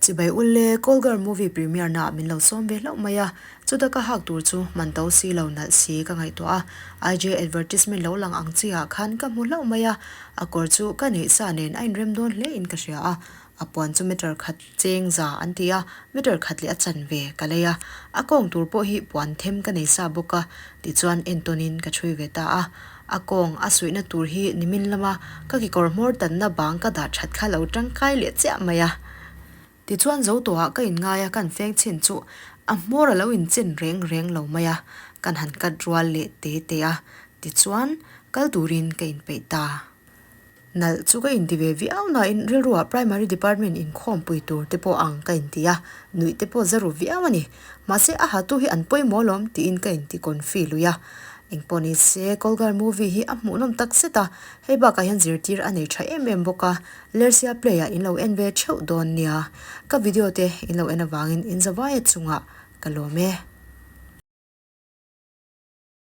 Chibai ule, Call Girl movie premiere naah min lo sawm ve hlauh mai a, chuta ka hak tur chu man to si lo nalh si ka ngaihtuah a, IJ advertisement lo lang ang chi ah khan ka hmu hlauh mai a, a kawr chu ka neih sa nen a inrem dawn hle in ka hria a, a puan chu meter khat cheng za an ti a, meter khat leh a chanve ka lei a, a kawng tur pawh hi puan them ka nei sa bawk a, tichuan entawnin ka chhui ve ta a, a kawng a suihna tur hi nimin lama ka kekawr hmawr tanna bang ka dah that kha lo tangkai leh chiah mai a. Tichuan zo tawhah ka inngai a kan feng chhin chu a hmawr a lo inchen reng reng lo mai a, kan han cut rual leh te te a, tichuan kal turin ka inpeih ta. Nalh chu ka inti ve viau nain rilruah Primary Department inkhawmpui tur te pawh ang ka inti a, nuih te pawh za ru viau a ni. Mahse a hatu hi an pawimawh alawm tiin ka inti confi lui a. Engpawh ni se, Kolgar movie hi a hmuhnawm tak zet a, hei bakah hian zirtir a nei tha em em bawk a, Lersia play ah in lo en ve theuh dawn nia. Ka video te in lo en avangin in zavaia chungah ka lawm e.